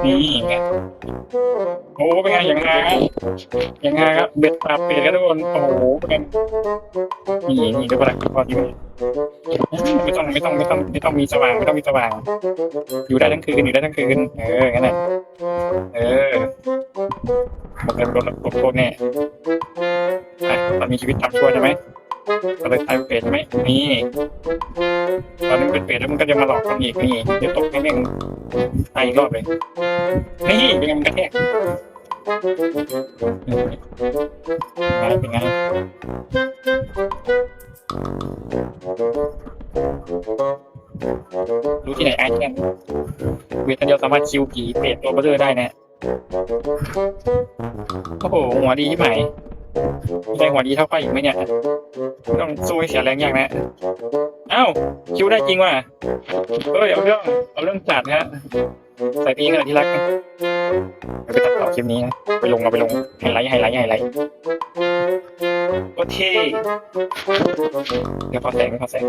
ນີ້ໄງ ໂອ້ ເປັນໄງ ຢ່າງຮາ ຢ່າງຮາ ເບັດປາບເປດ ທຸກຄົນ ໂອ້ໂຫ ເປັນໄງ ນີ້ ນີ້ ເດີ ບໍ່ໄດ້ ບໍ່ຕ້ອງ ບໍ່ຕ້ອງ ບໍ່ຕ້ອງ ບໍ່ຕ້ອງມີສະຫວ່າງ ບໍ່ຕ້ອງມີສະຫວ່າງ ຢູ່ໄດ້ທັງຄືນ ຢູ່ໄດ້ທັງຄືນ ເອີ ນັ້ນແຫຼະ ເອີ ບໍ່ເກີນ ບໍ່ເກີນ ບໍ່ເກີນແນ່ ໄປ ຕອນມີຊີວິດຕາມຊົ່ວໃຊ່ໄໝ? ກໍເລີຍກາຍເປັນເປັດໃຊ່ໄໝ? ນີ້ ຕອນນີ້ເປັນເປັດແລ້ວ ມັນກໍຈະມາຫຼອກຄົນອີກ ນີ້ ຈະຕົກໃຫ້ແມ່ງຕາຍອີກຮອບເລີຍ ນີ້ ເປັນໄງ ມັນກະແທກ ເປັນໄງ ເປັນໄງ ຮູ້ທີ່ໄຫນ ອ້າຍແຊມ ເວດອັນດຽວສາມາດຄິວຜີເປດຕົວເບີເລີໄດ້ແນ່. ໂອ້ໂຫ ຫົວດີຊິບຫາຍ ໄດ້ຫົວດີເທົ່າຂ້ອຍອີກໄໝເນ່ຍ ຕ້ອງສູ້ໃຫ້ເສຍແຮງຢ່າງແນ່ ອ້າວ ຄິວໄດ້ຈິງວ່າ ເອີຍ ເອົາເລື່ອງ ເອົາເລື່ອງຈັດຮະ ໃສ່ຕີນກັນທີ່ລັກ ໄປຕັດຕໍ່ຄລິບນີ້ນະ ໄປລົງ ເອົາໄປລົງ ໄຮໄລ ໄຮໄລ ໄຮໄລ ໂອເຄ ດຽວຂໍແສງ ຂໍແສງ